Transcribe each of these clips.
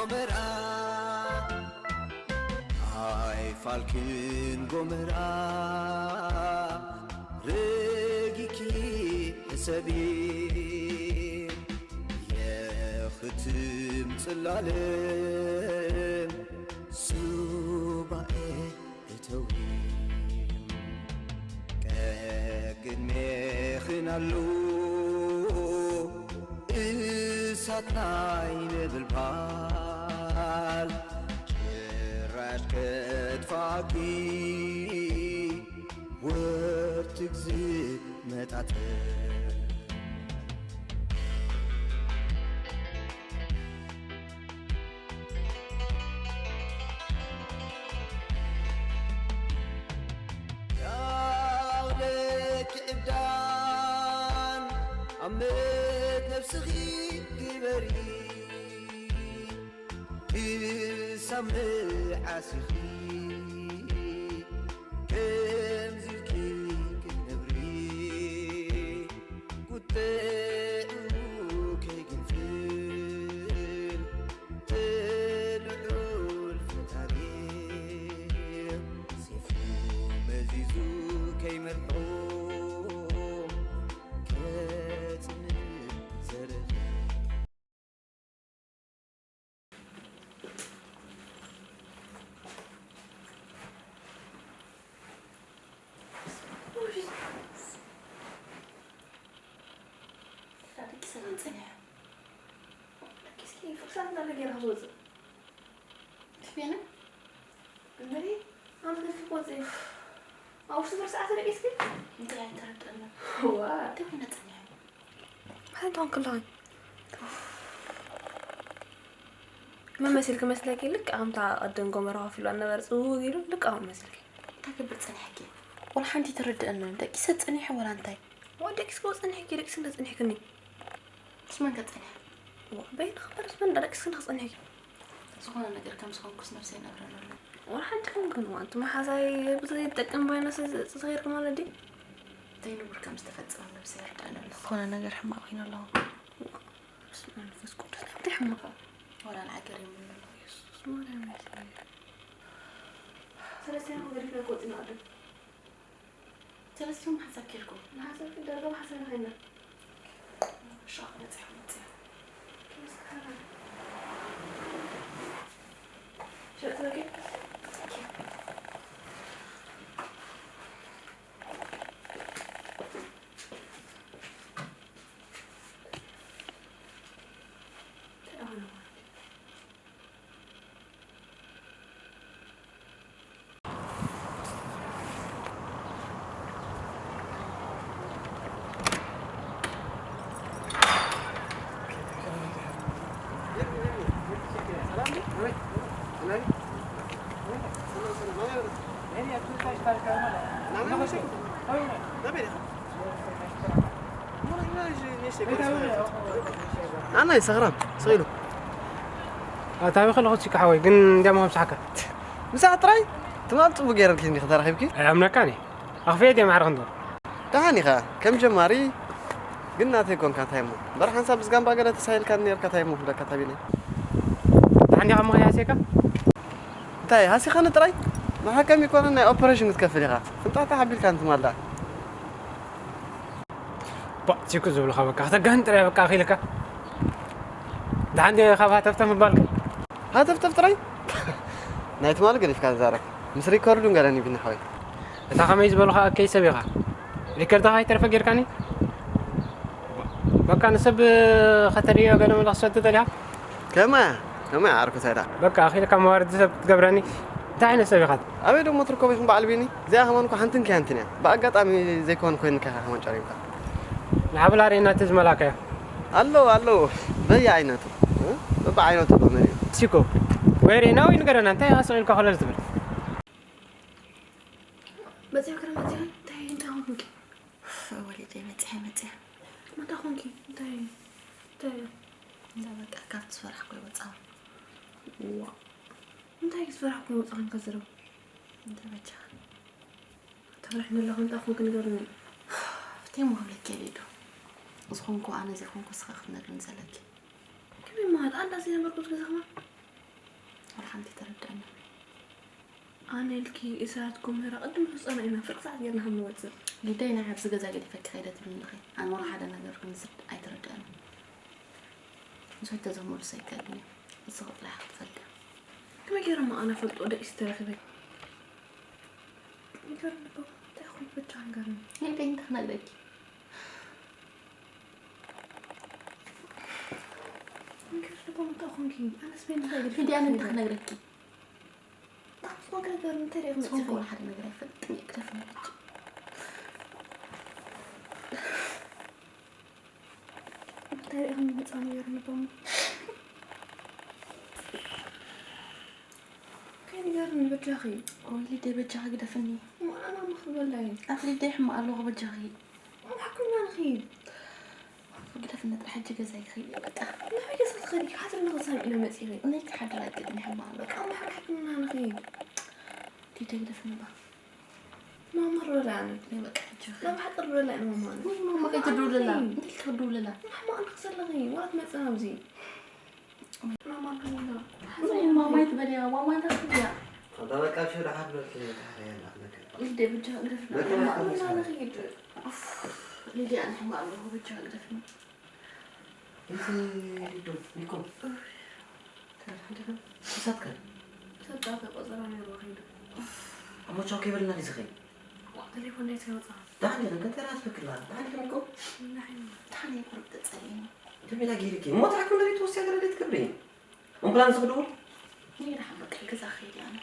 ጎመራ ኣይፋልክን ጎመራ ረጊኪ ሕሰቢ የኽትም ጽላለም ሱባኤ እተዊ ቀቅድሜኽን ኣሎ እሳት ናይ ነበልባል ጭራሽ ከጥፋኪ ወርትግ ዝመጣጠር ያውለኪ ዕብዳን ኣመት ነብስኺ ግበሪ ክሳብ መዓስ ኢኺ ከምዚ ኢልኪ ክትነብሪ ቁጥዕኡ ከይግንፍል ትልዑል ፈጣሪ ሴፉ መዚዙ ከይመርዖ ከጽንዕ ዘርኢ ደቂ ሰላም ጸኒሐ። ደቂ እስኪ ፍርሳት እንዳለ ጌርካ ዝወጽእ። ትፌነ? እምበሪ፣ ኣንተ ክትፊ ቆጽእ። ኣብ ውሽጢ ፍርሳት ደቂ እስኪ? እንታይ ኣይተረድአና። ዋ። እንታይ ኮነ ጸኒሐ? እንታይ ትኾን ከለኹ? መን መሲልኪ መስለኪ? ልክዕ ከምታ ቅድም ጎመራ ከፊሉ ኣነበረ ጽውግ ኢሉ ልክዕ ከምኡ መሲልኪ። እንታይ ክገብር ጸኒሐኪ? ወላ ሓንቲ ኣይተረድአናን። ደቂሰ ጸኒሐ ወላ እንታይ? ዋ ደቂስኪ ጸኒሐኪ፣ ደቂስኪ እንታይ ጸኒሕክኒ? ምስ መን ከ ጸኒሐ? ዋ በይንኺ እምበር ምስ መን ደቂስኪ እንታይ ጸኒሕኪ? ዝኾነ ነገር ከም ዝኾንኩስ ነብሰይ ይነግረን ኣሎ። ወላ ሓንቲ ኣይኮንክን፣ ዋ ኣንቲ መሓዛይ ብዘይጠቅም ቫይረስ ዝኸይድኪ ማለት ድዩ? ዘይንቡር ከም ዝተፈጸመ ነብሰይ ይርድኣኒ ኣሎ። ዝኾነ ነገር ሕማቕ ኮይኑ ኣለኹ። በስመ ኣብ መንፈስ ቅዱስ፣ እንታይ ሕማቕ? ወላ ንዓይ ገሪሙኒ ኣሎ። የሱስ ማርያም፣ የሱስ። ሰለስቲና ገዲፍና ክወጽእ ኢና ቅድም። ሰለስቲኹም ሓንሳብ ኬድኩም። ንሓንሳብ ኬድ ዳርጋ ብሓንሳብ ኢና ኸይድና። እሺ፣ ኣነ በጺሐ መጺአ። ሸጥ በቂ። ኣናይ ሰኽራም ስቕ ኢሉ ኣታዊ ከለኹ ቺካ ሓወይ ግን እንዲያም ከምሳሕካ ምሳሕ ጥራይ ትማል ጽቡቅ ገይረልኪ እንዲኺ ተራኺብኪ ኣይኣምነካን እየ ኣኽፍኤ ድየ ማዕረ ክንዶ ደሓን ኢኻ ከም ጀማሪ ግን ናተይ ኮንካ እንታይ እሞ እምበር ሓንሳብ ምስ ጋምባ ገለ ተሳሂልካ ነርካ እንታይ እሞ ክብለካ ታቢለይ ደሓን ዲኻ እሞ ከይሃስየካ እንታይ ሃሲኻኒ ጥራይ ንሓካሚ ይኮነ ናይ ኦፐሬሽን ክትከፍል ኢኻ ፍንጣጣ ሓቢልካ እንትማል ደኣ ባእ ቺኩ ዝብልኻ በቃ ከተጋህን ጥራይ በቃ ኣኺልካ ደሓን ድየ ካብ ሃተፍተፍ ምባልካ ሃተፍተፍ ጥራይ ናይ ትማሊ ገዲፍካ ትዛረብ ምስ ሪከርዱን ገለን እዩ ቢኒ ሓወይ እታ ከመይ ዝበሉኻ እከይ ሰብ ኢኻ ሪከርድኻ ኣይተርፈ ጌርካኒ በቃ ንሰብ ከተርእዮ ገለ መለ ክሰዱ ጠሊኻ ከመያ ከመያ ዓርኩ ሳይዳ በቃ ኣኺልካ መዋርዲ ሰብ ክትገብረኒ እንታይ ዓይነት ሰብ ኢኻ ኣበይ ደሞ ትርከቡ ኢኹም በዓል ቢኒ እዚኣ ከማን እኮ ሓንትን ከያንትን እያ ብኣጋጣሚ ዘይኮን ኮይንካ ኢኻ ከማን ጨሪምካ ንሓበላ ርኢና እቲ ዝመላካዮ ኣለዉ ኣለዉ በየ ዓይነቱ በቢ ዓይነቱ በመን እዩ ሲኮ ወይ ርኢና ወይ ንገረና እንታይ ኢኻ ስቕ ኢልካ ኮለል ትብል በዚያ ክረ መፅያ እንታይ እንታይ ሆንኩ ወሊደ መፅያ መፅያ መታ ኾንኪ እንታይ እንታይ እንዳ በቃ ካብቲ ዝፈራሕኩ ይወፃ እንታይ ዝፈራሕኩ ይወፃ ከንከዝረው እንታይ በጃ ተብርሕኒ ኣለኹ እንታይ ኮንክ ንገርኒ ፍቴ ምሃብለኪ የለ ዶ ዝኾንኩ ኣነ ዘይኮንኩ ስኻ ክትነግርኒ ዘለኪ ከመይ ማለት ኣንዳ ዘይነበርኩ ትገዛማ ሓንቲ ተረዳእና። ኣነ ኢልኪ እሳት ጎመራ ቅድም ክጸና ኢና ፍርቂ ሰዓት ጌርና ከም ንወጽእ። ሊደይ፣ ናይ ኣብዚ ገዛ ገዲፈኪ ከይደ ትብልኒ ኸይ? ኣነ ወላ ሓደ ነገር ክንስድ ኣይተረዳእኒ። ንሶይ ተዘመሉ ሰይከልኒ። ንስኺ ጥራሕ ክትፈልጢ። ከመይ ገይረ እሞ ኣነ ፈልጦ ደቂስ ተረኺበ? ከመይ ገይረ ንቦ? እንታይ ኾን ብቻ ንገርኒ። ሊደይ፣ እንታይ ክነግረኪ? ከመይ ገይረ ንቦ እንታይ ኾንኪ? ኣነስ በይንኻ ገዲፈ ሊደይ፣ ኣነ እንታይ ክነግረኪ? ብጣዕሚ ዝኾንኪ ነገር እንታይ ርኢኺ መፂኺ? ዝኾንኩ ወላ ሓደ ነገር ኣይፈልጥን እየ፣ ግደፍኒ ሕጂ። እንታይ ርኢኺ መፃ ነገር ንቦ? ከይንገርኒ በጃኺ። ወይ ሊደይ በጃኺ ግደፍኒ። እሞ ኣነ እሞ ክበላ እየ። ኣቲ ሊደይ ሕማቕ ኣለኹ በጃኺ። እሞ ናብ ሕክምና ንኺድ። ግደፍኒ ጥራሕ ሕጂ ገዛይ ክኸይድ እየ በቃ። ናበይ ገዛ ትኸዲ? ሓድሪ ንኽንሰምዕ ኢና መፂኺ። ናይ ክሓድር ኣይግድን ሕማቕ ኣለኹ። በቃ እሞ ናብ ሕክምና ንኺድ። ሊደይ ግደፍኒ እባ። ማማ ርበላ ኣነ። ናይ በቃ ሕጂ ኸ- ናብ ሓጥር ርበላ ኣነ ማማ ኣነ። ናይ ማማ ከይትድውልላ። እንታይ ኢልካ ክትድውልላ? ማማ ኣነ ክሰለኺ፣ ወላ ትመጽእ ናብዚ። ማማ ርበላ። ናይ ማማ ይትበልያ፣ ማማ እንታይ ትብልያ? ኣንታ በቃ ሽሮ ሓፍ በልኪ፣ ታዲያ ያላ ኣለከ። ልደ ብቻ ግደፍና። በቃ ማማ በቃ ርበላ ንኺድ። ኡፍ፣ ሊድያ ኣነ ሕማቕ ኣለኹ፣ ብቻ ግደፍና። እዚ ሊዱ፣ ኒኮ። ክሳትከ? ሰጣ ቆጸራ ነይሩ ከይዱ። ኣሞ ቻው ከይበልና ድዩ ዝኸይድ? ዋ፣ ቴሌፎን ናይ ተወጻ። ደሓን ዲኽን? ከንተ ራት በክላ? ደሓን ዲኽን እኮ? ደሓን። ደሓን እየ፣ ቁሩብ ተጸሊእኒ። ከመይ ኢላ ገይርኪ? እሞ ትሓክም ደለይቲ ወስያ ገለ ደይ ትገብሪ? ኣምቡላንስ ክድውል? እኔ ደሓን በቃ ገዛ ክኸይድ እየ ኣነ።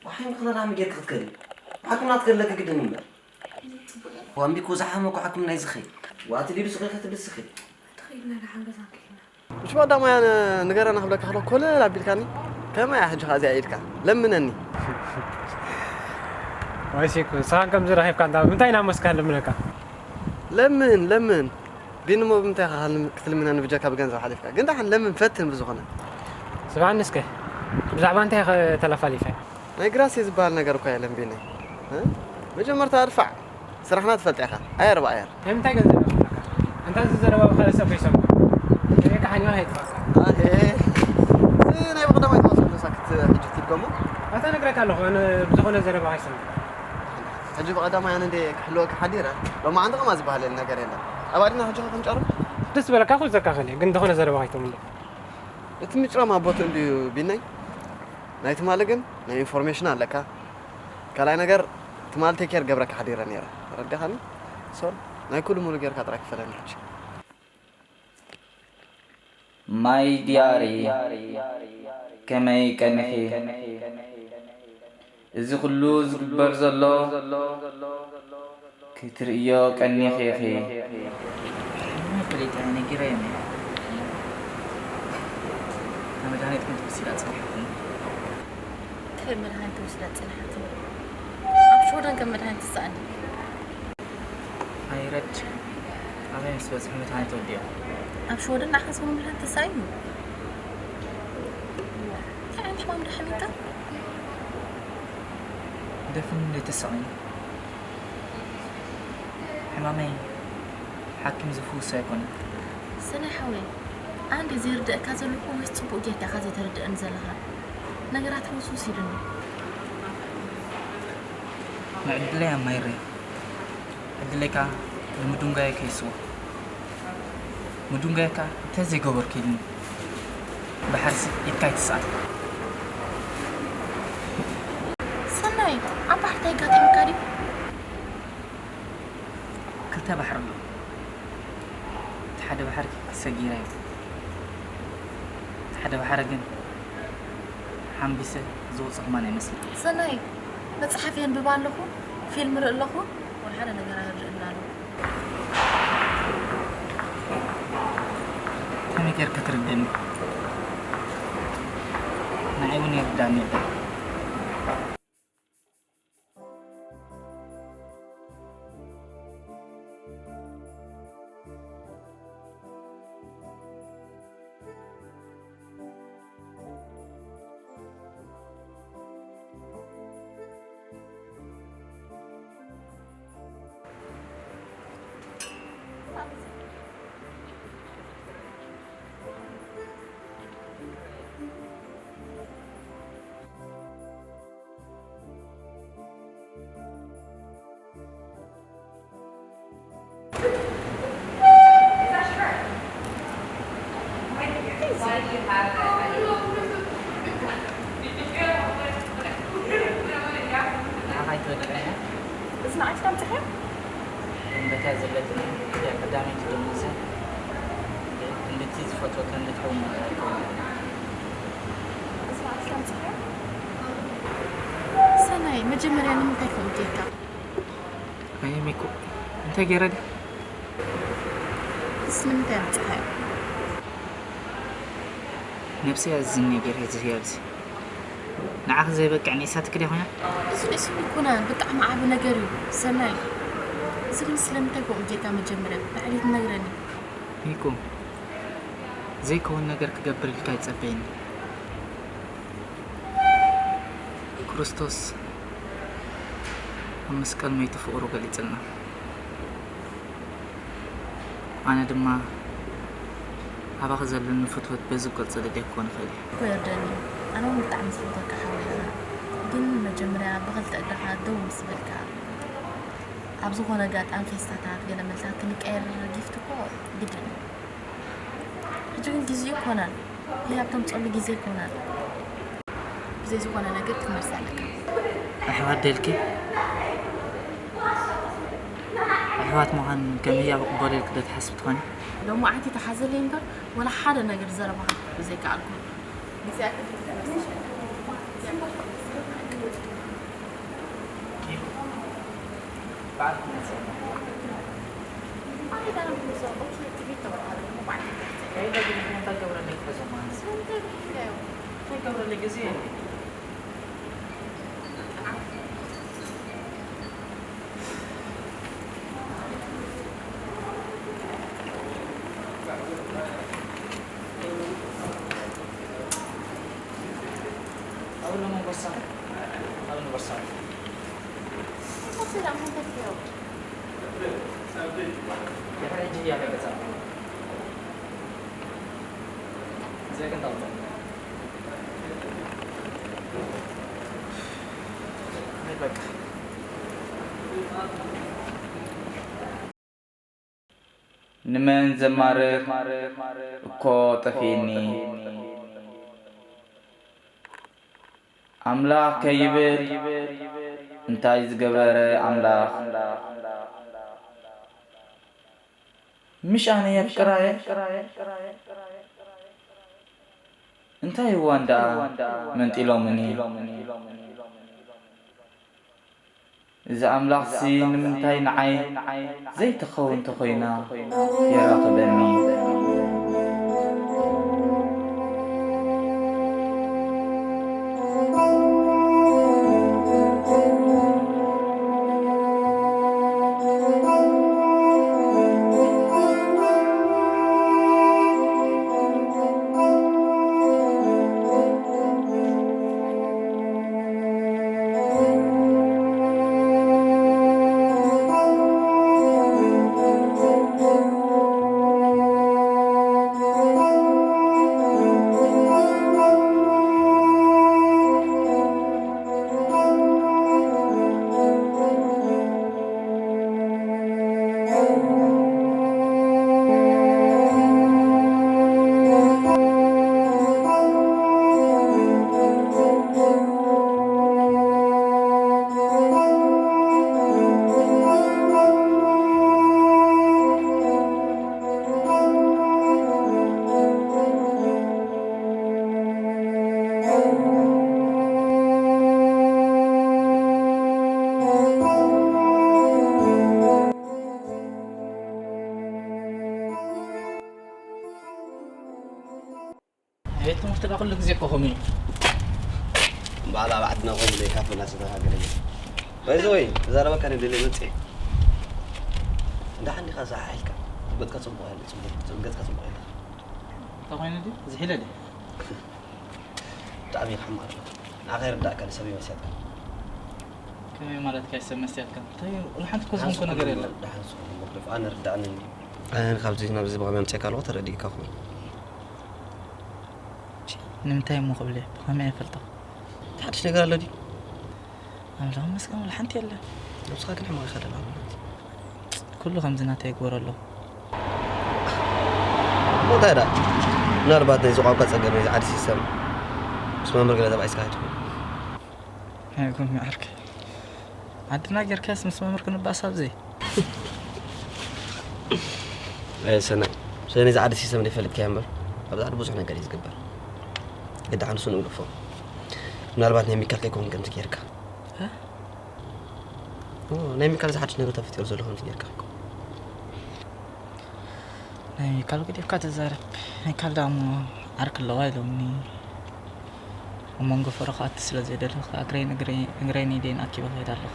ብሓይም ክለላሚ ጌርኪ ክትከዲ። ብሓክምና ትከለኪ ግድን እምበር። እኔ ጽቡቅ እየ። ዋምቢኮ ዝሓመ እኮ ሓክምና እዩ ዝኸይድ። ዋቲ ሊዱ ስቕ ኢልካ ትብስኺ። ትኸይድና ደሓን ገዛ ከይድና። ምሽ ቀዳማያ ንገረና ክብለካ ከሎ ኮለል ኣቢልካኒ ከመይ እያ ሕጂ ከኣ እዚኣ ኢድካ ለምነኒ። ዋይ ሴኩ፣ ንስኻን ከምዚ ረኺብካ እንታ ብምንታይ ኢና መስካ ንልምነካ? ለምን ለምን ቢኒ እሞ ብምንታይ ኢኻ ክትልምነኒ ብጀካ ብገንዘብ ሓሊፍካ? ግን ደሓን ለምን ፈትን ብዝኾነ። ስምዓኒ እስከ፣ ብዛዕባ እንታይ ኢኻ ተለፋሊፈ? ናይ ግራሴ ዝበሃል ነገር እኳ የለን ቢኒ። እ? መጀመርታ ኣድፋዕ ስራሕና ትፈልጥ ኢኻ። ኣየር ብኣየር። ናይ ምንታይ ገንዘብ እየ ክፍለካ? ኣንታ እዚ ዘረባ ብኻልእ ሰብ ከይሰምዖ። ዘርእየካ ሓኒኻ ከይጥፋእካ። ኣሄ። እዚ ናይ ብቐዳማይ ተዋስኦ ዶ ሳክት ሕጂ ትድገሞ? ኣታ ነግረካ ኣለኹ፣ ኣነ ብዝኾነ ዘረባ ከይሰምዖ። ሕጂ ብቐዳማይ ኣነ እንደ ክሕልወካ ሓዲረ፣ ሎማዓንቲ ከምኣ ዝበሃል የለ ነገር የለን። ኣባዲና ሕጂ ክንጨርም? ደስ ዝበለካ ክውዘካ ክእል እየ፣ ግን ዝኾነ ዘረባ ከይተምሎ። እቲ ምጭራም ኣብ ቦትኡ እንድዩ ቢናይ። ናይ ትማሊ ግን ናይ ኢንፎርሜሽን ኣለካ። ካልኣይ ነገር ትማሊ ቴክ ኬር ገብረካ ሓዲረ ነይረ። ተረዲኻኒ? ሶል ናይ ኩሉ ሙሉ ጌርካ ጥራይ ክፈለኒ ሕጂ። My diary፣ ከመይ ቀኒኺ? እዚ ኩሉ ዝግበር ዘሎ ክትርእዮ ቀኒኺ ኢኺ። ሕሙም ፈሊጠ ነጊረዮም እየ። እታ መድሃኒት ግን ተወሲዳ ጸኒሓትኒ። እንታይ መድሃኒት ተወሲዳ ጸኒሓትኒ? ኣብ ሽወደን ከም መድሃኒት ትስኣን ድዩ? ኣይረድ ኣበይ ምስ በጽሑ መድሃኒት ወዲኦም። ኣብ ሽወደን ንዓኻ ዝኾነ መድሃኒት ተሳኢኑ? እዋ፣ እንታይ ዓይነት ሕማም ድዩ ሓሚምካ? ደፍን ዘይተሳቒኑ። ሕማመይ ሓኪም ዝፍውሶ ኣይኮነን። ሰናይ ሓወይ፣ ኣነ ድየ ዘይርደኣካ ዘለኹ ወይስ ጽቡቕ ጌርካ ኢኻ ዘይተረድኣኒ ዘለኻ? ነገራት ሕውስውስ ኢሉኒ። ንዕድለይ ኣማሂረዮ። ዕድለይ ከኣ ንምድንጓየ ከይስዎ። ምድንጓየ ከኣ እንታይ ዘይገበርኩ ኢሉኒ። ባሕርሲ ኢድካ ኣይትስኣን። ሰናይ፣ ኣብ ባሕሪ እንታይ ኣጋጢሙካ ድዩ? ክልተ ባሕሪ ኣሎ። እቲ ሓደ ባሕሪ ሰጊረዮ። እቲ ሓደ ባሕሪ ግን ሓምቢሰ ዝወፅእ ሕማን ኣይመስልን። ሰናይ፣ መፅሓፍ የንብብ ኣለኹ፣ ፊልም ርኢ ኣለኹ፣ ወላ ሓደ ነገር ኣይርድእን ኣሎ። ከመይ ጌርካ ትርድእኒ? ንዓይ እውን ይርዳእኒ ኣሎ። እዚ ንዓይ ዳምፅሐ? እምበታ ዘለትን እያ ቀዳመይቲ ደሞዘ። ክንድቲ ዝፈትወ ክንድቲ ሕውነት ኣይከውንን። እዚ ንዓይ ዳምፅሐ? ሰናይ፣ መጀመርያ ንምንታይ ከምኡ ጌርካ? ኣየ ሚኩ፣ እንታይ ገይረ ድየ? እስ ንምንታይ ኣምፅኻዮ? ነብሰይ ኣዝዝኒ ገይረ ዝህያ ኣብዚ። ንዓኺ ዘይበቅዕ ንኢሳትኪ ድያ ኮይና? ስለ ስሙ ይኮና ብጣዕሚ ዓቢ ነገር እዩ። ሰናይ፣ እዚ ግን ስለምንታይ ከምኡ ጌርካ መጀመርያ ብዓሊ ትነግረኒ? ሚኩ፣ ዘይከውን ነገር ክገብር ኢልካ ኣይጸበይኒ። ክርስቶስ ኣብ መስቀል መይቱ ፍቕሩ ገሊጽልና። ኣነ ድማ ኣባኺ ዘለኒ ፍትወት በዚ ክገልጾ ደልየ ክኾን ይኽእል እየ። እኮ የርደኒ። ኣነ እውን ብጣዕሚ ዝፈትወካ ሓወይ ኢኻ። ግን መጀመርያ ብኽልተ እግርኻ ደው ምስ በልካ፣ ኣብ ዝኾነ ኣጋጣሚ ፌስታታት ገለ መልታት ክንቀየር ጊፍት እኮ ግድን እዩ። ሕጂ ግን ግዜኡ ኣይኮነን። ህያብ ተምፅኣሉ ግዜ ኣይኮነን። ብዘይ ዝኾነ ነገር ክትመልስ ኣለካ። ኣሕዋት ደልኪ? ኣሕዋት ምዃን ከም ህያብ እቕበሎ ኢልኪ ዶ ትሓስቢ ትኾኒ? ሎማዓንቲ ተሓዘለይ እምበር፣ ወላ ሓደ ነገር ዘረባኻ ክሕግዝ ዘይከኣልኩ። ግዜኣ ክትመልስ ንመን ዘማርር እኮ ጠፊእኒ። ኣምላኽ ከይብል እንታይ ዝገበረ ኣምላኽ? ምሽ ኣነ የፍቅራ እየ። እንታይ እዋን ደኣ መንጢሎምኒ? እዚ ኣምላኽሲ ንምንታይ ንዓይ ዘይትኸውን ተኾይና የራኽበኒ? ቤት ትምህርቲ ዳ ኩሉ ግዜ እኮ ከምኡ እዩ። በዓል ኣብ ዓድና ከምኡ ዘይካፈና ዝተሃገረ እዩ። በዚ ወይ ተዛረበካ ንደሊ መጽእ። እንዳ ሓንዲኻ ዝሓ ኢልካ ገጽካ ጽቡቕ ያለ ጽቡቕ ገጽካ ጽቡቕ ያለ። እንታይ ኮይኑ ድዩ? ዝሒለ ድዩ? ብጣዕሚ ይርሕም ኣሎ። ንዓኻ ይርዳእካ፣ ንሰብ ይመስያትካ። ከመይ ማለት ካይ ሰብ መስያትካ? እንታይ እዩ? ወላ ሓንቲ እኮ ዝኮንኮ ነገር የለን። ደሓን ስኹም፣ መግረፍ ኣነ ርዳእኒ። ኣነ ካብዚ ናብዚ ብኸመይ ኣምፅእካ ኣለኹ ተረዲእካ ኹን። ቺ፣ ንምንታይ እሞ ክብል እየ? ብኸመይ ኣይፈልጦ? ሓድሽ ነገር ኣሎ ድዩ? ኣምላኽ ይመስገን፣ ወላ ሓንቲ የለን። ነብስኻ ግን ሕማቕ ኢኻ ደላ ማለት። ኩሉ ከምዚ ናተይ ይግበሮ ኣለኹ። እንታይ ደኣ? ምናልባት ናይዚ ቋንቋ ጸገም፣ ናይዚ ዓዲ ሲስተም ምስ መምህር ገለ ተባኢስካ ኣይትኸውን? ኣይኮን ዓርከይ። ዓድና ጌርካስ ምስ መምህር ክንባስ ኣብዚ? ኣይ ሰናይ፣ ሰናይ፣ እዚ ዓዲ ሲስተም ዘይፈልጥካዮ እምበር፣ ኣብዚ ዓዲ ብዙሕ ነገር እዩ ዝግበር። ግዲ ሓንሱ ንግደፎ። ምናልባት ናይ ሚካል ከይኮን ከምዚ ጌርካ። እ? ኦ፣ ናይ ሚካል ዝሓድሽ ነገር ተፈጢሩ ዘሎ ከምዚ ጌርካ ይኮን። ናይ ሚካል ግዲ እኳ ተዛረብ። ሚካል ዳሞ ዓርኪ ኣለዋ ኢሎምኒ። ኣብ መንጎ ፈረኻ ኣቲ ስለ ዘይደለኹ፣ እግረይ ንግረይ፣ እግረይ ንኢደይን ኣኪበ ክኸይድ ኣለኹ።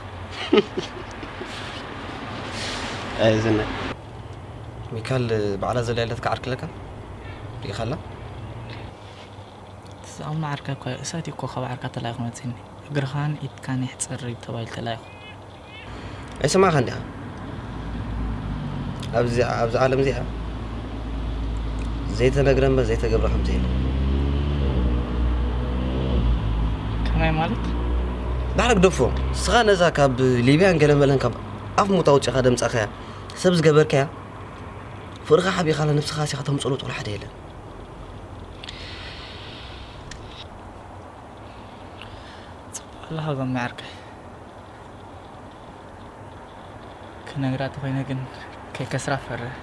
ኣይ፣ ዝና። ሚካል ባዕላ ዘላ የለት ክዓርክለካ? ርኢኻላ? ትዛም ዓርካ እኳ፣ እሳት እኮ ካብ ዓርካ ተላኢኹ መጺኒ። እግርኻን ኢድካን ይሕጸር ተባሂሉ ተላኢኹ። ኣይሰማዕካን ዲኻ? ኣብዚ፣ ኣብዚ ዓለም እዚኣ ዘይተነግረ እምበር ዘይተገብረ ከም ዘየለ። ከመይ ማለት? ዳሕረ ግደፎ። ንስኻ ነዛ ካብ ሊብያን ገለመለን ካብ ኣፍ ሞት ኣውጺኻ ደምጻኻያ፣ ሰብ ዝገበርካያ፣ ፍቕርኻ ሓቢእኻ ነብስኻ ኣሲኻ ተምጽኦ ለውጢ ወላ ሓደ የለን። ጽቡቕ ኣለኻ ጎሚ ዓርከይ። ክነግራ ተኾይነ ግን ከይከስራ ፈርህ።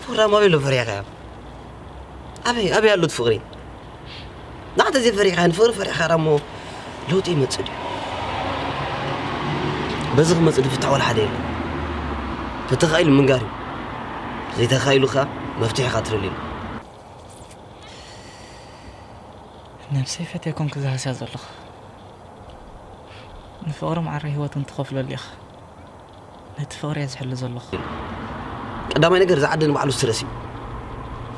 ፕሮግራም ኣበይ ኣሎ ፈሪሕካዮ? ኣበይ፣ ኣበይ ኣሎ እቲ ፍቕሪ? ንዓተ ዘይፈሪሕካዮ፣ ንፍቕሪ ፈሪሕካ ደኣ እሞ ለውጢ ይመጽእ ድዩ? በዚ ክመጽእ ዝፍታሕ ዋላ ሓደ የለን። ተተኻኢሉ ምንጋር እዩ። ዘይተኻኢሉ ከኣ መፍትሒ ኢኻ ትደልየሉ። ነብሰይ ፈትየ ኮንኩ ዝሃስያ ዘለኹ። ንፍቕሪ ማዕረ ህይወት እውን ትኸፍለሉ ኢኻ። ነቲ ፍቕሪ እየ ዝሕሉ ዘለኹ። ቀዳማይ ነገር፣ እዚ ዓዲ ንባዕሉ ስትረስ እዩ።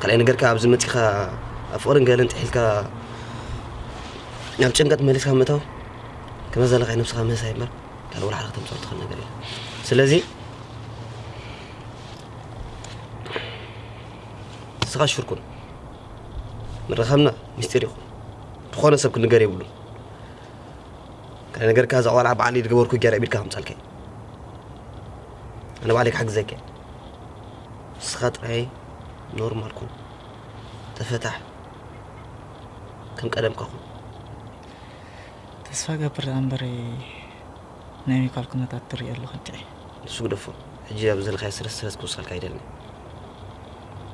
ካልኣይ ነገር ከኣ፣ ኣብዚ መጺኻ ኣብ ፍቕርን ገለን ጥሒልካ ናብ ጭንቀት መሊስካ ምእታው፣ ከመ ዘለኻ ነብስኻ ምህሳይ እምበር፣ ካልእ ወላ ሓደ ከተምጽኦ ትኽእል ነገር የለን። ስለዚ፣ ንስኻ ሽር ኩን። ምርኻብና ምስጢር ይኹን። ዝኾነ ሰብ ክንገር የብሉን። ካልእ ነገር ከኣ፣ እዛ ቆልዓ ባዕለይ ዝገበርኩ ገይረ ኣብ ኢድካ ከምጻልካ እየ። ኣነ ባዕለይ ክሕግዘካ እየ። ንስኻ ጥራይ ኖርማል ኩን። ተፈታሕ። ከም ቀደምካ ኩን። ተስፋ ገብር ደኣ እምበር ናይ ሚካል ኩነታት ትርኢ ኣለኹ እንድዒ። ንሱ ግደፎ። ሕጂ ኣብ ዘለኻዮ ስለ ስትረስ ክውስኸልካ ኣይደልን።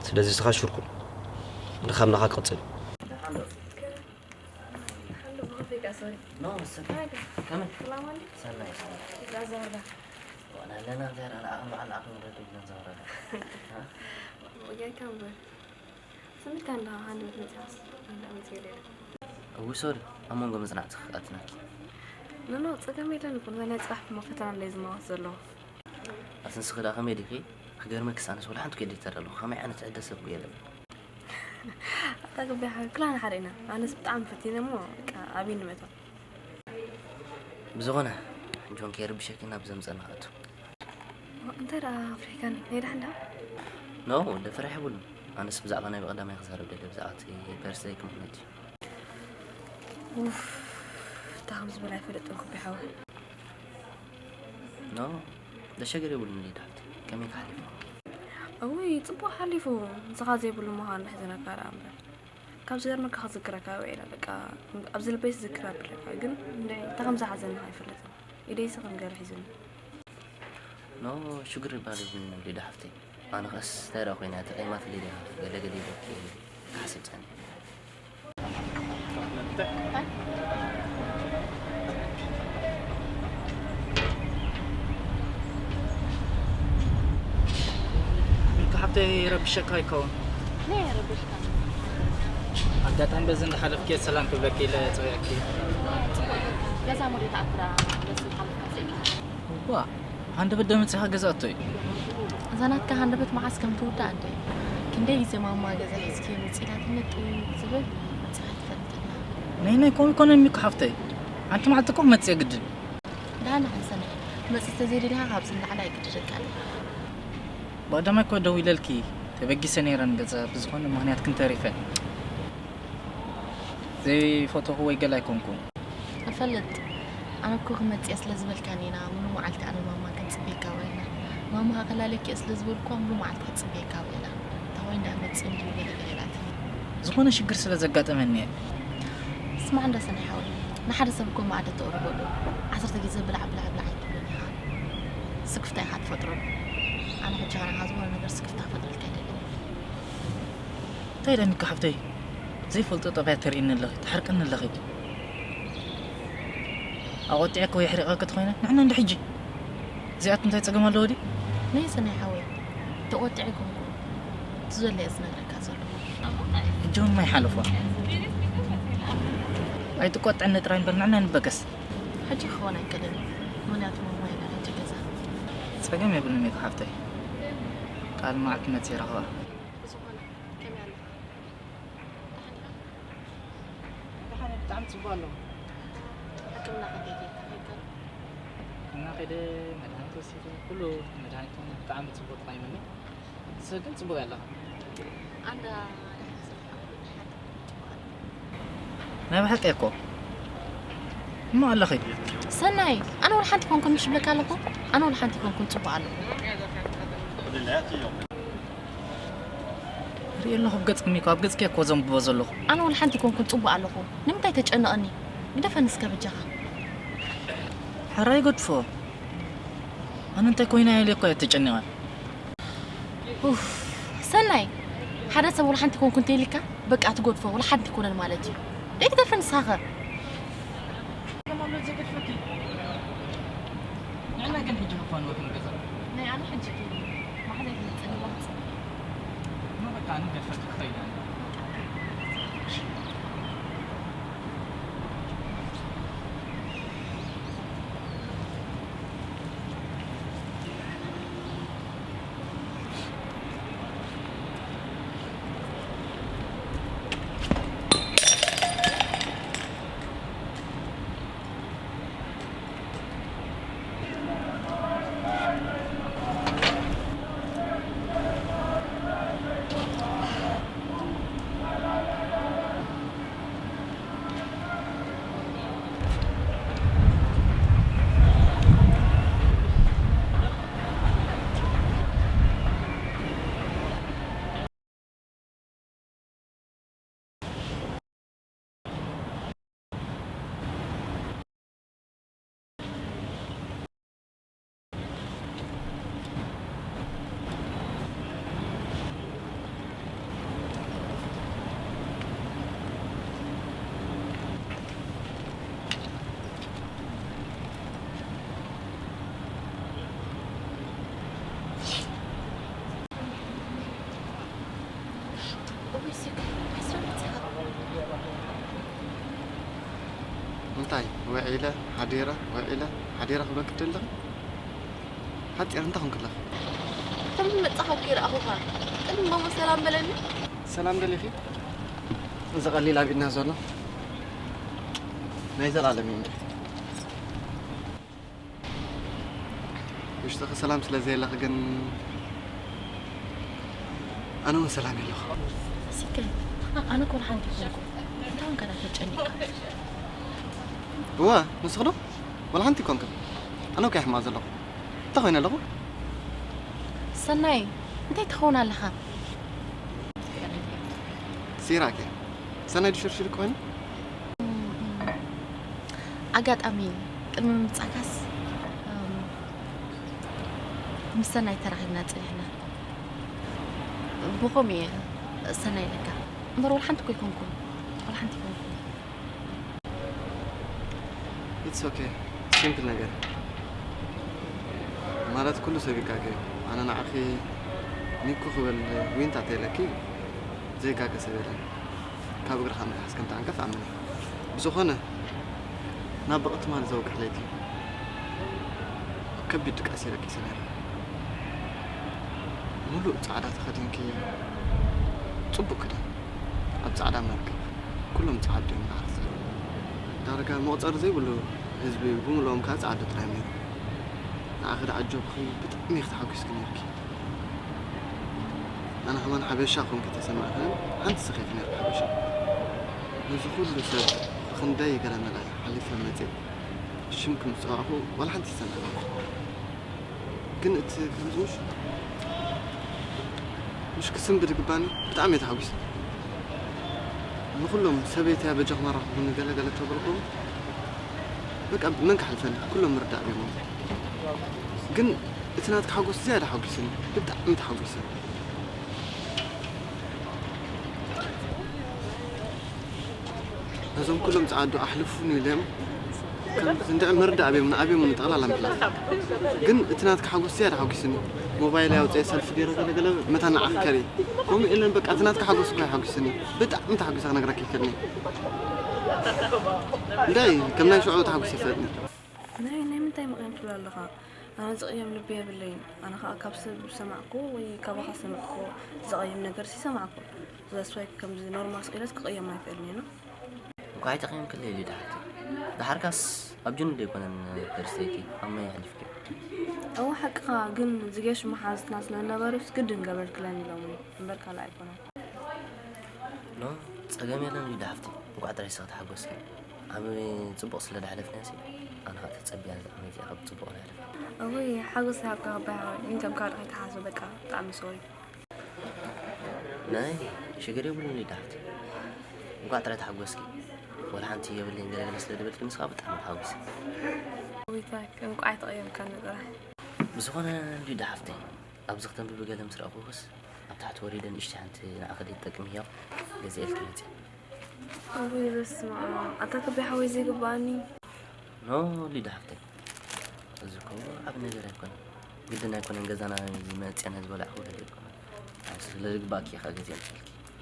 ስለዚ ንስኻ ሽር ኩን። ድኻም ናኻ ክቕጽል እዩ። ሓሎ፣ ብኸፊካ፣ ሶሪ። ኖ፣ it's okay። ከመይ? ሰላም ኣለ? ሰናይ፣ ሰናይ። እዛ ዘወርዳ። ዋላ ኣለና እንታይ ደኣ፣ ንዓኹም በዓል ንዓኹም ንረድእ ኢልና ዘወረዳ። ወጋይካ እምበር። ስምካ እንዳ ሃንደበት መጽሓስ፣ እንዳ መጽሔት የለ። እዊ፣ ሶሪ፣ ኣብ መንጎ መጽናዕቲ ክኣትናኪ። ኖ፣ ኖ፣ ጸገም የለን እኮ፣ ናይ ጽባሕ መፈተና እንደ ዝማወት ዘለኹ። ኣቲ ንስኺ ደኣ ከመይ ዲኺ? ክገርመኪስ ኣነስ ወላ ሓንቲ ከይደ ይተረለኹ። ከመይ ዓይነት ዕደ ሰብ እኮ የለን። ኣታ ግቢ ሓ-፣ ክላና ሓደ ኢና። ኣነስ ብጣዕሚ ፈቲነ እሞ፣ በቃ፣ ኣብይ ንምእታው። ብዝኾነ፣ ጆን ከይርብሸኪ ናብ ዘምጸና ኣቱ። እንታይ ደኣ ኣፍሪካኒ? ናይ ደሓን ደኣ? ኖ፣ ደፈራሕ የብሉን። ኣነስ ብዛዕባ ናይ ብቐዳማይ ክዛረብ ደልየ፣ ብዛዕባ እቲ በርስደይ ክምኽነጅ። ኡፍ፣ እታ ከም ዝበላ ኣይፈልጥን ኩቢ ሓወይ። ኖ፣ ደሸገር የብሉን ሊድ ሓፍቲ። ከመይ ክሓሊፉ? እውይ፣ ጽቡቕ ሓሊፉ። ንስኻ ዘይብሉ ምዃኑ ንሕዘነካ ደኣ እምበር። ካብ ዝገርመካ ክዝክረካ ውዒላ፣ በቃ ኣብዚ ልበይ ዝዝክር ኣብለካ፣ ግን እንደ-፣ እንታይ ከም ዝሓዘኒ ኣይፈልጥን። ኢደይሲ ከም ገለ ሒዙኒ። ኖ፣ ሽግር ይባል ይብልኒ ሊዳ ሓፍተይ። ኣነ ኸስ እንታይ ደኣ ኮይና ተቐይማት ሊዳ ገለ ገለ ይበል ክሓስብ ጸኒሐ። እንካ ሓብተይ ረብሸካ ይከውን። ናይ ረብሽካ። ኣጋጣሚ በዚ እንዳሓለፍኪ ሰላም ክብለኪ ኢለ ጸውያኪ። ገዛ ሙሪት ኣፍራ በዚ ሓለፍካ ዘይካ። ዋ፣ ሃንደበት ደመጽኻ ገዛ ኣቶይ። እዛ ናትካ ሃንደበት መዓስ ከም ትውዳእ ኣደ። ክንደይ ግዜ ማማ ገዛ ሒዝኪ መጺና ትመጥ ዝብል መጺኻ ትፈልጥ ኢኻ። ናይ ናይ ኮም ይኮነ ሚኩ ሓፍተይ። ሓንቲ መዓልቲ እኮ ክመጽእ ግድን። ዳና ሓንሰነ መጺ ተዘይደሊኻ ካብዚ ንላዕሊ ኣይግድደካ። ብቐዳማይ እኮ ደው ኢለልኪ ተበጊሰ ነይረ ንገዛ ብዝኾነ ምኽንያት ክንተሪፈ። ዘይፈተኹ ወይ ገለ ኣይኮንኩን። እፈልጥ። ኣነ እኮ ክመጽእ እየ ስለ ዝበልካኒ ኢና፣ ሙሉ መዓልቲ ኣነ ማማ ክንጽበየካ ውዒልና። ማማ ከላልየኪ እየ ስለ ዝበልኩዋ፣ ሙሉ መዓልቲ ክጽበየካ ውዒላ። እታ ኮይን ደኣ መጽእ እንድዩ ገለ ገለ ኢላትኒ። ዝኾነ ሽግር ስለ ዘጋጠመኒ እየ። ስማዕ እንዳ ሰናይ ሓወይ፣ ንሓደ ሰብ እኮ መኣዲ ተቕርበሉ። ዓሰርተ ግዜ ብላዕ ብላዕ ብላዕ ኣይትብሎን ኢኻ። ስክፍታ ኢኻ ትፈጥረሉ። ኣነ ሕጂ ኸኣ ዝኾነ ነገር ስክፍታ ክፈጥረልካ ኣይደልን። እንታይ ኢለኒ እኮ ሓፍተይ? ዘይፈልጦ ጠባያት ተርእይኒ ኣለኺ፣ ትሓርቅኒ ኣለኺ። ኣቖጢዐኪ ወይ ኣሕሪቐኪ ተኾይነ ንዕና እንደ ሕጂ። እዚኣት እንታይ ጸገም ኣለዎ ድዩ? ናይ ሰናይ ሓወይ፣ ተቖጢዐ ኣይኮንኩን። እቲ ዘሎ እየ ዝነግረካ ዘለኹ። ሕጂ እውን ማይ ሓለፎ። ኣይትቆጥዐኒ ጥራይ እምበር ንዕና ንበገስ። ሕጂ ክኸውን ኣይክእልን እዩ። ምኽንያቱ ማማ የለን ሕጂ ገዛ። ጸገም የብሉን እዩ ሓፍተይ። ካልእ መዓልቲ መጺአ ይረኽባ። ብዝኾነ፣ ከመይ ኣለኻ? ደሓን ኢኻ? ደሓን እየ፣ ብጣዕሚ ጽቡቕ ኣለኹ። ሕክምና ከመይ ገይርካ ከይድካ? ሕክምና ከይደ፣ መድሃኒት ወሲደ፣ ኩሉ መድሃኒት እውን ብጣዕሚ ጽቡቕ ተጠቒመኒ። ንስኺ ግን ጽቡቕ ኣለኺ። ኣንዳ ደሓን ስራሕ፣ ደሓን ጽቡቕ ኣለኹ። ናይ ብሓቂ እኮ። እሞ ኣለኺ። ሰናይ፣ ኣነ ወላ ሓንቲ ኮንኩን ምሽ ብለካ ኣለኹ። ኣነ ወላ ሓንቲ ኮንኩን ጽቡቕ ኣለኹ። ርእየ ኣለኹ ኣብ ገጽኪ ሚኮ፣ ኣብ ገጽኪ እኮ ዘንብቦ ዘለኹ። ኣነ ወላ ሓንቲ ኮንኩን ጽቡቕ ኣለኹ። ንምንታይ ተጨንቐኒ? ግደፈኒ እስከ በጃኻ። ሕራይ ገድፎ። ኣነ እንታይ ኮይነ ኢለ እኮ እየ ተጨኒቐ። ኡፍ፣ ሰናይ፣ ሓደ ሰብ ወላ ሓንቲ ኮንኩ እንተኢልካ፣ በቃ ትገድፎ፣ ወላ ሓንቲ ኣይኮነን ማለት እዩ። ደይ ትገድፈ ንስኻ ኸ? ንዕና ግን ሕጂ ክፋን ወክን ገዛ። ናይ ኣነ ሕጂ ማሕዘ ይመጽእ ንባህጽ። ኖ በቃ፣ ኣነ ገድፈ ክኸይድ ኣነ። እንታይ ውዒለ ሓዲረ፣ ውዒለ ሓዲረ ክብለኪ ትደሊ ኣለኺ? ሓጺር እንታይ ኮንክለኺ? ከም መጻኻ እኮ ይረኣኹኻ። ቅድሚ ማማ ሰላም በለኒ። ሰላም ደሊኺ? እዚ ቀሊል ኣብ ኢድና ዘሎ ናይ ዘላለም እዩ እንጂ። ውሽጥኺ ሰላም ስለ ዘየለኺ ግን ኣነ እውን ሰላም የለኹ። ሲከ፣ ኣነ እኮ ሓንቲ ኮንኩ። እንታይ ኮንካ ተጨኒቕካ? እወ፣ ንስኺ ዶ? ወላ ሓንቲ ኮንክን። ኣነ እኮ ሕማቕ ዘለኹ። እንታይ ኮይነ ኣለኹ? ሰናይ፣ እንታይ ትኸውን ኣለኻ? ሲራክ እየ። ሰናይ ድሽርሽር ኮይኑ ኣጋጣሚ ቅድሚ ምምጻእካስ፣ እም፣ ምስ ሰናይ ተራኺብና ጸኒሕና። ብኸምኡ እየ ሰናይ ኢለካ። እምበር ወላ ሓንቲ እኮ ኣይኮንኩን። ወላ ሓንቲ ኣይኮንኩን። It's okay. ሲምፕል ነገር። ማለት ኩሉ ሰብ ይጋገ እዩ። ኣነ ንዓኺ ሚኩ ክብል ዊንታ ተይለኪ ዘይጋገ ሰብ የለን። ካብ እግርኻ ምትሓዝ ከም ትዓንቀፍ ኣምን እየ። ብዝኾነ ናብ በቐ ትማሊ ዘውግሕ ለይቲ ከቢድ ድቃስ እየ ደቂሰ ነይረ። ሙሉእ ጻዕዳ ተኸዲንኪ፣ ጽቡቕ ክዳን፣ ኣብ ጻዕዳ መርከብ፣ ኩሎም ጻዓዱ እዮም ንዓኺ ዝህቡ። ዳርጋ መቑጸሪ ዘይብሉ ህዝቢ ብምልኦም ከኣ ጻዓዱ ጥራይ እዮም ነይሮም። ንዓኺ ደኣ ኣጆብኺ፣ ብጣዕሚ ኢኺ ተሓጒስኪ ነይርኪ። ኣነ ከማን ሓበሻ ኮንኪ ተሰማዕክኒ፣ ሓንቲ ስኺ ኢኺ ነይርኪ ሓበሻ። ነዚ ኩሉ ሰብ ብኽንደይ ገለ መለ ሓሊፈ መጽየ። ሽምኪ ምስ ጸዋዕኩ ዋላ ሓንቲ ይሰምዐኒ። ግን እቲ ከምዚ ምሽ-፣ ምሽ ክስንብድ ይግባኒ፣ ብጣዕሚ እየ ተሓጒሰ። ንኹሎም ሰበይተይ በጃኹም ኣራኽቡኒ ገለ ገለ ተበልኩም፣ በቃ መን ክሓልፈኒ? ኩሎም ምርዳእ ገይሮም። ግን እቲ ናትካ ሓጎስ ዝያዳ ሓጒስኒ፣ ብጣዕሚ ተሓጒሰ። ነዞም ኩሎም ጸዓዱ ኣሕልፉኒ ኢሎም ከም እንድዒ መርዳእ ኣብዮም ንኣብዮም ንጠቕላላ ምሕላፍ። ግን እቲ ናትካ ሓጎስ ዝያዳ ሓጒስኒ። ሞባይል ኣውጽኤ ሰልፊ ገይረ ገለ ገለ መታን ንዓኺ ከርኢ። ከምኡ ኢለን በቃ እቲ ናትካ ሓጎስ እኮ ሓጒስኒ። ብጣዕሚ ተሓጒሰ ክነግረኪ ይክእልኒ። እንታይ ከም ናይ ሽዑ ተሓጒሰ ይፈልጥኒ። ናይ ናይ ምንታይ ምቕያም ትብል ኣለኻ? ኣነ ዝቕየም ልቢ የብለይን። ኣነ ኸኣ ካብ ሰብ ዝሰማዕኩ ወይ ካባኻ ዝሰማዕኩ ዝቐይም ነገር ሲ ሰማዕኩ። That's why ከምዚ ኖርማል ስቕ ኢለስ ክቕየም ኣይክእልን እየ። እንኳዕ ኣይተቐየምክለይ ሊዳ ሓፍተይ። ደሓርካስ ኣብ ጅኑ ዶ ኣይኮነን በርስተይቲ ኣብ ማይ ኣሕሊፍክዮ? እወ ሓቅኻ፣ ግን ዝጌሽ መሓዝትና ስለ ዝነበሩስ ግድን ገበርክለን ኢሎምኒ እምበር ካልእ ኣይኮነን። ኖ፣ ጸገም የለን ሊዳ ሓፍተይ። እንኳዕ ጥራይ ንስኺ ተሓጎስኪ። ኣብ ጽቡቕ ስለ ደሕለፍናዮሲ፣ ኣነ ኸኣ ተጸቢያ እዛ ዓመት እዚኣ ካብ ጽቡቕ ነሕልፋ። እወ ሓጎስ ይሃብካ ኣባይ ሓወይ፣ ግን ከም ካልእ ከይትሓስቦ በቃ፣ ብጣዕሚ ሶሪ። ናይ ሽግር የብሉን ሊዳ ሓፍተይ። እንኳዕ ጥራይ ተሓጎስኪ። ወላ ሓንቲ የብለይን ገለገለ ስለ ዝበልኪ ንስኻ ብጣዕሚ ተሓጒሰ። ጎይታይ፣ እንቋዕ ኣይተቐየምካኒ ጥራይ። ብዝኾነ ሊዳ ሓፍተይ፣ ኣብዚ ክተንብቢ ገለ ምስ ረኣኹስ ኣብ ታሕቲ ወሪደ ንእሽተይ ሓንቲ ንዓኺ ደይ ትጠቅም ህያብ ገዚኤልኪ መፅየ። እውይ በስመ ኣብ፣ ኣታ ከበይ ሓወይ ዘይግባኣኒ። ኖ ሊዳ ሓፍተይ፣ እዚ እኮ ዓቢ ነገር ኣይኮነን። ግድን ኣይኮነን ገዛና እዚ መፅየን ዝበላዕኹ ገለ ኣይኮነን። ኣብ ስለ ዝግባኣኪ ኢኻ ገዚኤልኪ።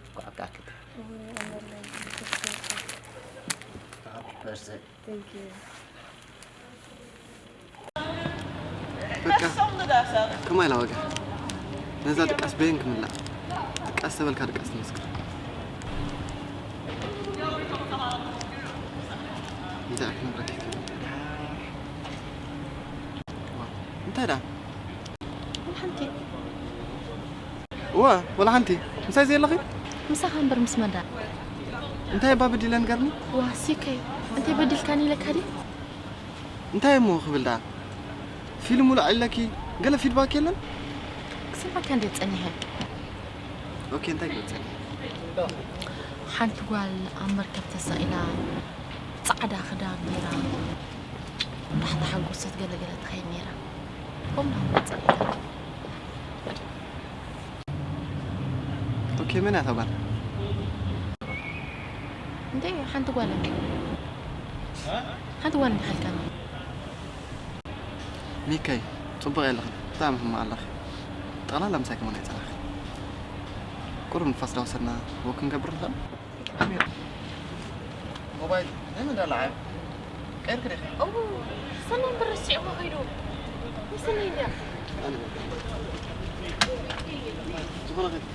እንኳዕ ኣብቅዓኪ። እውይ ኣመለይ። ሃፒ በርዝደይ። Thank you። በቃ ከማይ ላወጋ ነዛ ድቃስ በየን ክምላእ ድቃስ ተበልካ ድቃስ ትመስክር። እንታይ ክነግረካ ይክእል? እንታይ ደኣ? ሓንቲ እወ፣ ወላ ሓንቲ። ምሳይ ዘየለኺ? ምሳኻ እምበር ምስ መን ደኣ? እንታይ እባ በዲለ ንገርኒ? ዋ፣ ሲከይ፣ እንታይ በዲልካኒ ኢለካ ድየ? እንታይ እሞ ክብል ደኣ? ፊልም ሙሉእ ኣለኪ፣ ገለ ፊድባክ የለን? ክሰምዓካ እንደ ጸኒሐ። ኦኬ፣ እንታይ ክብል ጸኒሐ? ሓንቲ ጓል ኣብ መርከብ ተሳኢላ፣ ጻዕዳ ክዳን ጌራ፣ እንዳተሓጎሰት ገለ ገለ ትኸይድ ኔራ። ከምኡ እንዳበለት ጸኒሐ። ኦኬ፣ መን እያ እታ ጓል? እንተ ሓንቲ ጓል እያ። ሓንቲ ጓል እንዲኻ ኢልካኒ። ሚከይ፣ ጽቡቕ የለኽን። ብጣዕሚ ሕማቕ ኣለኺ። ጠቕላላ ምሳይ ከማን ኣይጸናሕኺ። ቁሩብ ንፋስ ዳወሰድና ወክ ክንገብር ንኽእል? ሞባይል ናይ መን ዳለዓዮ? ቀይርክ ዲኻ? እው፣ ሰናይ እምበር ረሲዕዎ ከይዱ። ንሰናይ እንድያ። ኣነ በቃ። ዝኾነ ኸይድ።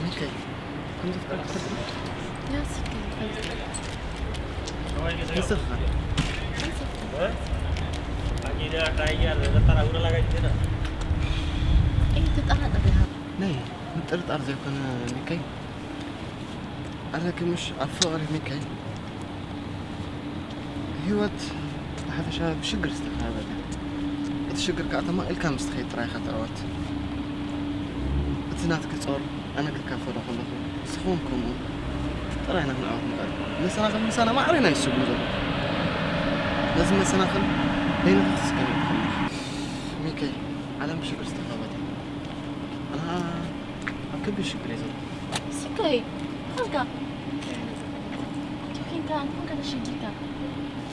ሚካኤል፣ ከም ዘፍቅረካ ትፈልጥ ዶ? ያ ስልከይ ይፈልጥ። ንስኻ ኸ? ኣይትጠራጠር ኢኻ። ናይ ምጥርጣር ዘይኮነ ሚካኤል፣ ኣረኪ ምሽ ኣብ ፍቕሪ ሚካኤል። ህይወት ብሓፈሻ ብሽግር ዝተኸበበት እያ። እቲ ሽግር ከዓ ተማቒልካ ምስ ትኸይድ ጥራይ ኢኻ ትዕወት። እቲ ናትኪ ጾር ኣነ ክካፈሎ ከለኹ፣ ንስኺ እውን ከምኡ ጥራይ ኢና ክንዕወት ንኽእል። መሰናኽል ምሳና ማዕረ ኢና ይስጉም ዘሎ። ነዚ መሰናኽል በይንኺ ክትስገሚ ትኽእሊ ኢኺ። ሚከይ፣ ዓለም ብሽግር ዝተኸበበት እያ። ኣነ ኣብ ከቢድ ሽግር እየ ዘለኹ። ሲከይ፣ ኾንካ? እንታይ ኮይንካ? እንታይ ኮይንካ ተሸጊርካ?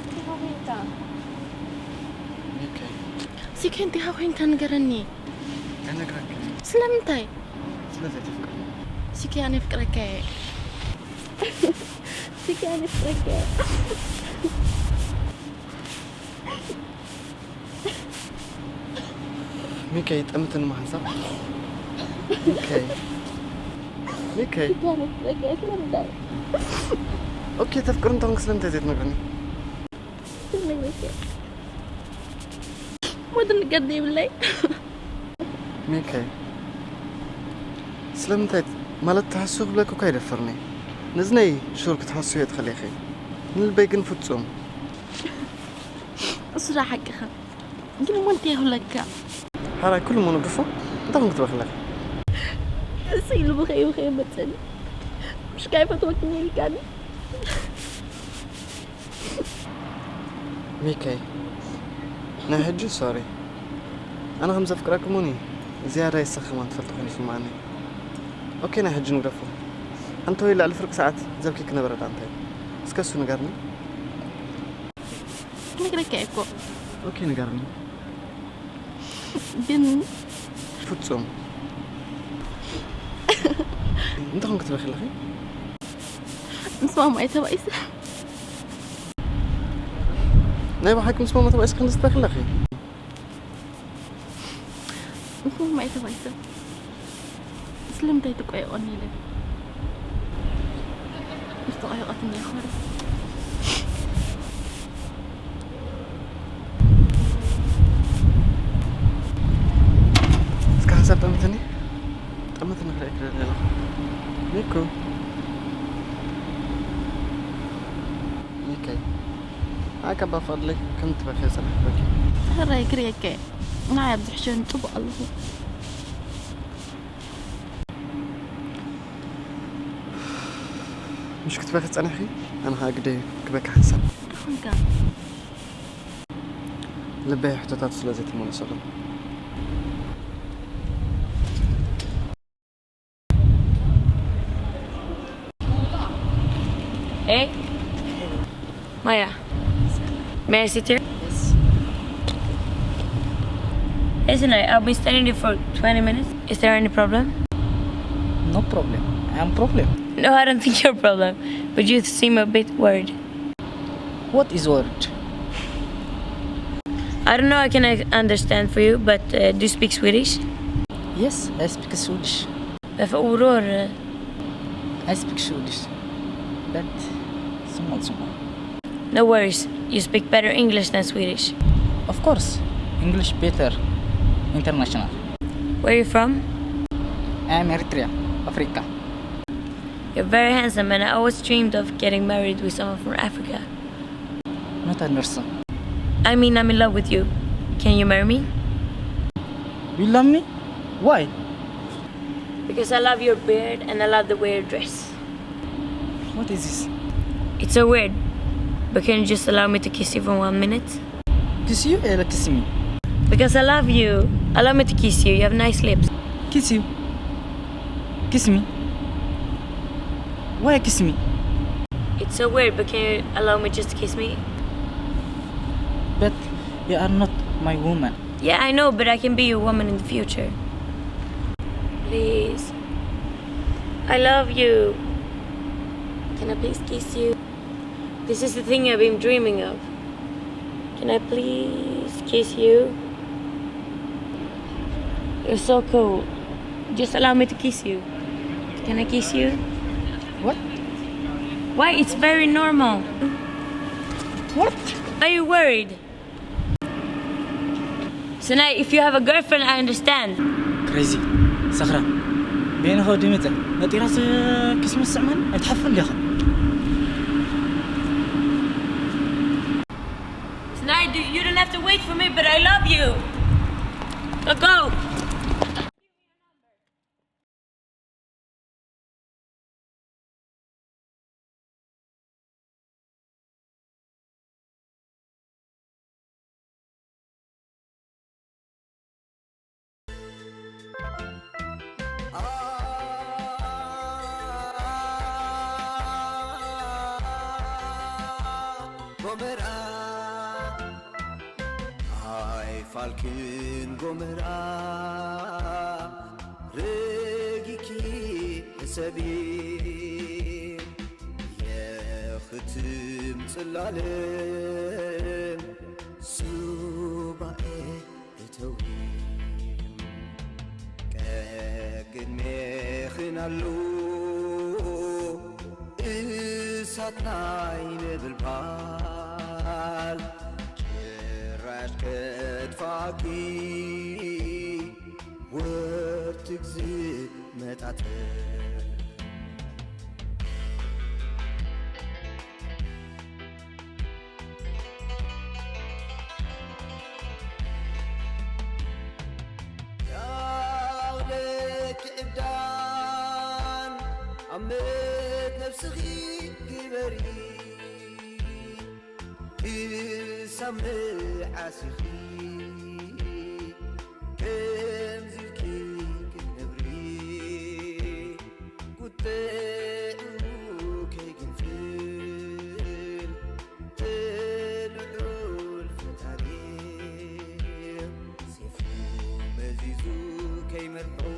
እንታይ ኮይንካ? ሚከይ። ሲከይ፣ እንታይ ኮይንካ ንገረኒ። ኣይነግረክን። ስለምንታይ? ስለ ዘይተፍቅርኒ። ሲከይ፣ ኣነ የፍቅረካ እየ። ሲከይ፣ ኣነ የፍቅረካ እየ። ሚከይ፣ ጠምትኒ ምሓንሳብ። ሚከይ። ሚከይ። ሲከይ፣ ኣነ የፍቅረካ እየ። ስለምንታይ? ኦኬ፣ ተፍቅር እንተኾንክ ስለምንታይ ዘይትነግርኒ? ስለምንታይ? ሞት ንገዲ ይብለይ። ሚከይ፣ ስለምንታይ ማለት ትሓስቡ ክብለኪ እኳ ይደፍርኒ። ነዚ ናይ ሹር ክትሓስብዮ ትኽእሊ ኢኺ። ንልበይ ግን ፍጹም። እሱ ዳ ሓቅኻ። ግን እሞ እንታይ ይብለካ? ሓራይ ኩሉ እሞ ንግፎ። እንታይ ኮንክ ትበኽለኪ? እሱ ኢሉ ብኸይ ብኸይ መጸኒ። ምሽ ካይ ፈትወክኒ ኢልካኒ። ሚከይ፣ ናይ ሕጂ ሶሪ። ኣነ ከም ዘፍቅረኪ እሙን እዩ። ዝያዳ ይስኺ ከማን ትፈልጢ ኮይኑ ይስምዓኒ። ኦኬ፣ ናይ ሕጂ ንግደፎ። ኣንተ ወይ ልዕሊ ፍርቂ ሰዓት ዘብኪ ክነበረ ዳ እንታይ? እስከ እሱ ንገርኒ። ክነግረካ እየ እኮ። ኦኬ፣ ንገርኒ። ግን ፍጹም። እንታይ ኮንክ ትበኺ ኣለኺ? ምስ ማማይ ተባኢሰ። ናይ ብሓቂ ምስ ማማ ተባኢስኪ ክንድዚ ትበኺ ኣለኺ? ምስ ማማይ ተባኢሰ። ስለምንታይ ትቆየቆኒ ኢለ። ምስ ተቆየቆትኒ እየ ክበሪ። እስከ ሓንሳብ ጠምትኒ። ጠምትኒ ክርእየኪ ደልየ ኣለኹ። ሚኩ። ሚከይ። ኣይ፣ ካብ ኣፋድለይ ከም ትበኽየ ጽናሕ ክበኪ። ሕራይ ክርእየካ እየ። ንዓይ ኣብ ዝሕሸኒ ጽቡቕ ኣለኹ። ምሽ ክትበኺ ጸኒሕኪ? ኣነ ኸኣ ግደይ ክበኪ ሓንሳብ። እንታይ ኾንካ? ልበይ ሕቶታት ስለ ዘይተመለሰሉ። Hey, Maya, may I sit here? Yes. Listen, I, I've been standing here for twenty minutes. Is there any problem? No problem. I am problem. No, I don't think you're a problem, but you seem a bit worried. What is worried? I don't know, I can uh, understand for you, but uh, do you speak Swedish? Yes, I speak Swedish. Varför oroar du dig? I speak Swedish, but small, small. No worries, you speak better English than Swedish. Of course, English better international. Where are you from? I am Eritrea, Africa. You're very handsome, and I always dreamed of getting married with someone from Africa. Not understand. I mean, I'm in love with you. Can you marry me? You love me? Why? Because I love your beard and I love the way you dress. What is this? It's so weird. But can you just allow me to kiss you for one minute? Kiss you? Eh, kiss me. Because I love you. Allow me to kiss you. You have nice lips. Kiss you. Kiss me. Why kiss me? It's so weird, but can you allow me just to kiss me? But you are not my woman. Yeah, I know, but I can be your woman in the future. Please. I love you. Can I please kiss you? This is the thing I've been dreaming of. Can I please kiss you? You're so cool. Just allow me to kiss you. Can I kiss you? What? Why? It's very normal. What? Are you worried? Sinai, if you have a girlfriend, I understand. Crazy. ሰኽራን። በይንኻ ወዲ መጸ። ነጢራስ ክስምስ ስዕማን ኣይትሓፍን ዲኻ? for me, but I love you. Go, go. ጎመራ ኣይፋልክን ጎመራ ረጊኪ ሕሰቢ የኽትም ጽላለም ሱባኤ እተዊ ቀቅድሜኽን ኣሎ እሳት ናይ ነበልባል ጭራሽ ከጥፋኪ ወርትግ ዝመጣጠር ያውለክ ዕብዳን ኣመት ነብስኺ ግበሪ ክሳብ መዓስ ኢኺ ከምዚ ኢልኪ ክትነብሪ ቁጥዑ ከይግንፍል ትልዑል ፈጣሪ ሴፉ መዚዙ ከይመርሖ